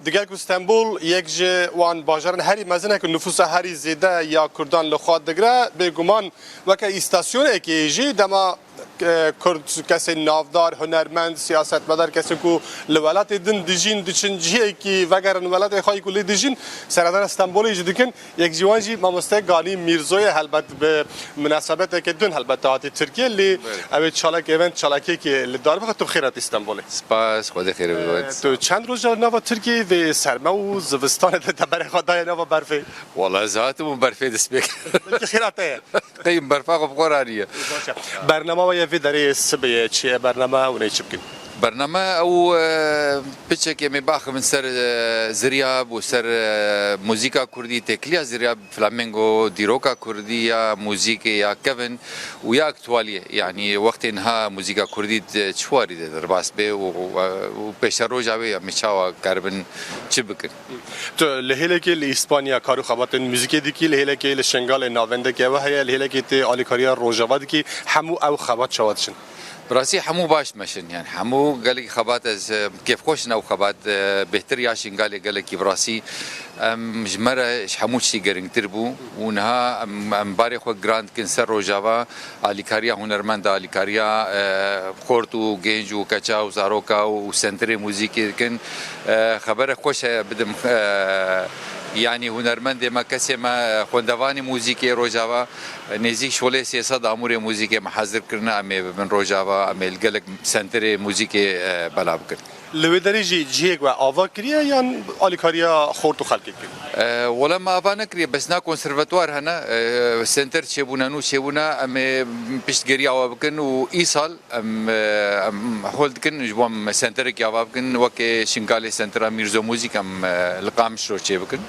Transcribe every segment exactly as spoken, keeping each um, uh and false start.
Digel ku Stenbol yek ji wan bajaran herî mezin e ku nifûsa herî zêde ya Kurdan li xwe digire, bêguman weke îstasyonekê jî dema, e, Kurd, kesên navdar, hunermend, siyasetmedar, kesên ku li welatê din dijîn, diçin cihekî vegerin welatê xwe yî ku lê dijîn, seredana Stenbolê jî dikin. Yek ji wan jî mamoste Ganî Mîrzo ye, helbet bi minasebeteke din helbet hatiye Tirkiye, lê Belê. Ew ê çalakê event çalakiyekê li dar bixe. Tu bi xêr hatî Stenbolê. Spas, Xwedê xêrê bide we. Tu çend roj e li nava Tirkiyeyê, vê serme û zivistanê de te berê xwe daye nava berfê? Wala ez hatim û berfê dest pê kir. Belkî xêra te ye. Qey min berfa xwe bi xwe raniye. Baş e. Bernama we ya vê derê sibê ye çi ye? Bernama hûn ê çi bikin? Bername ew, e, piçekê me baxivin ser, e, ziryab û ser, e, muzîka kurdî, têkiliya ziryab, flamengo, dîroka kurdî ya muzîkê ya kevin û ya aktualiyê. Yanî wextê niha muzîka kurdî di çi warî de derbas bê û, û, û pêşeroja wê ya me çawa karibin çi bikin. Tu li hêlekê li Îspanya kar û xebatên muzîkê dikî, li hêlekê li Şengalê navendeke we heye, li hêlekê tê alîkariya Rojava dikî, hemû ew xebat çawa diçin? Bi rastî hemû baş meşin, yani hemû gelekî xebat ez, e, kêfxweş in ew xebat, e, bêhtir ya Şingalê gelekî bi rastî. Em ji me re ji hemû tiştî giringtir bû û niha em, em barê xwe giran dikin ser Rojava, alîkariya hunermenda, alîkariya, e, xort û genc û keça û zaroka û sentirê muzîkê dikin. E, xebere xweş heye bidim, e, yanî hunermendê me, kesê me, e, xwendevanê muzîkê Rojava, nêzîk şolê sê sed amûrê muzîkê me hezir kirine, em ê bibin Rojava, em ê li gelek sentirê muzîkê, e, bela bikin. Li wê derê jî cihêk we ava kiriye yan alîkariya xort û xelkê kiriye? E, wele me ava nekiriye, bes na konservatuar hene, e, senter çêbûne, nû çêbûne, em ê piştgiriya we bikin û îsal em, e, em hol dikin ji bo em senterekî ava bikin, wekê Şingalê sentera Mîrzo Muzîk em, e, li Qamişlo çêbikin.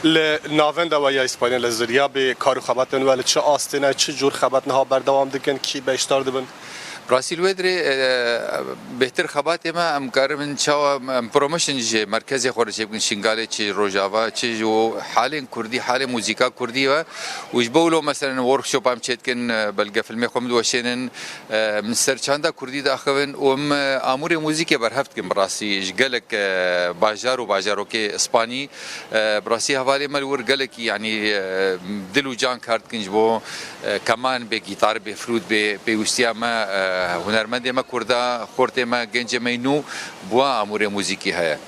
Li navenda we ya Îspanya li Ziryabê kar û xebatên we li çi astê ne, çi cûr xebat niha berdewam dikin, kî beşdar dibin? Bi rastî li wê dirê, e, bêhtir xebatê me em karibin çawa em promotion ji merkezê xwe re çêbikin, Şingalê çi Rojava, çi ji bo halên kurdî, halê muzîka kurdî ve û ji bo wilo meselen workshop em çêdikin, e, belgefilmê xwe min diweşênin, e, min ser çanda kurdî diaxivin û em, e, amûrê muzîkê berhev dikin bi rastî ji gelek, e, bajar û bajarokê Spanî. E, bi rastî hevalê me li wir gelekî, yanî, e, dil û can kar dikin ji bo, e, keman bê, gîtar bê, flût bê, pêwîstiya me, e, hunermendê me kurda, xortê me, gencê me nû bi wan amûrê muzîkî heye.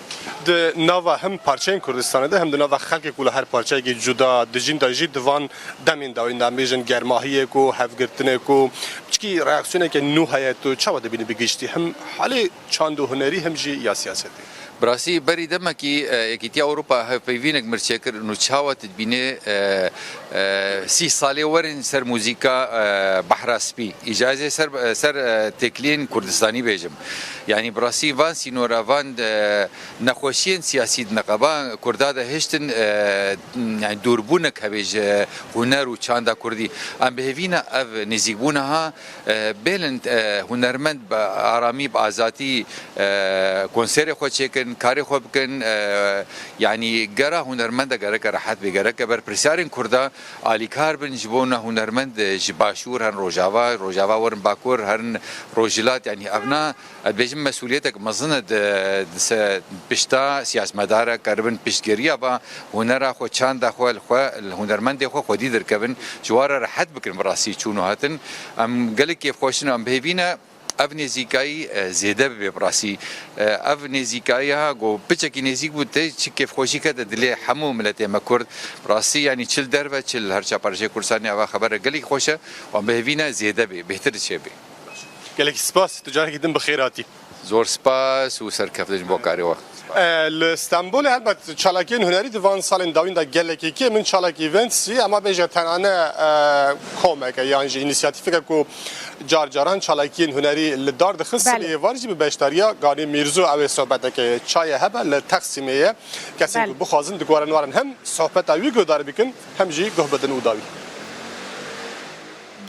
Di nava him parçeyên Kurdistanê de, him di nava xelkê ku li her parçeyekî cuda dijîn de jî di van demên dawîn de, em bêjin germahiyê ku, hevgirtinê ku, piçkî reaksiyoneke nû heye, tu çawa dibînî bi giştî? Him halê çand û hunerî, him jî ya siyasetê. Bi rastî berî demekî, e, Yekîtiya Ewropa hevpeyvînek mir çêkir û çawa tu dibînê, e, e, sî salê werin ser muzîka, e, Behra Spî. Îca ez ê ser, ser, e, têkiliyên Kurdistanî bêjim. Yanî bi rastî van sînora, van, e, nexweşiyên siyasî di neqeba Kurda de hiştin, e, yanî dûrbûnek hebe ji huner û çanda Kurdî. Em bi hêvî ne ev nêzîkbûna ha, e, bêlin, e, hunermend bi aramî, bi azadî, e, konserê xwe çêkin, karê xwe bikin, e, yanî gera hunermend de gereke rehet bê, gereke berpirsiyarên Kurda alîkar bin ji bo na hunermend, e, ji Başûr herin Rojava, Rojava werin Bakur, herin Rojhilat, yanî evna, ez dibêjim, mesûliyetek mezin e di, di se pişta siyasetmedara keribin piştgiriya va hunera xwe, çanda xwe, li xwe, li hunermendê xwe xwedî derkevin, ji wan re rehet bikin bi rastî çûn û hatin. Em gelek kêfxweş in, em bi hêvî ne ev nêzîkayî, e, zêde bibe bi rastî. E, ev nêzîkayî ha ku piçekî nêzîk bû, tê çi kêfxweşî kete dilê hemû miletê me Kurd. Bi rastî, yanî çi li derve, çi li her çar parçeyê Kurdistanê, eva xebere gelekî xweş e. Wan bi hêvî ne zêde bê, bêhtir çêbê. Gelekî spas, tu carekî din bi xêr hatî. Zor spas û serkeftin ji bo karê we. E, li Stenbolê helbet çalakiyên hunerî di van salên dawîn de gelekî kêm in. Çalakî Ventsî, ema bêje tenane, e, komeke yan jî înîsiyatîfeke ku car caran çalakiyên hunerî li dar dixist, Belê. Lê êvar jî bi beşdariya Ganî Mîrzo ew ê sohbeteke çayê hebe li Texsîmê ye. Kesên Belê. Ku bixwazin dikarin werin hem sohbeta wî guhdar bikin, hem jî guh bidin û dawî.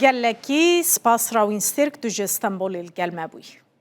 Gelekî spas Rawîn Stêrk, tu ji Stenbolê li gel me bûyî.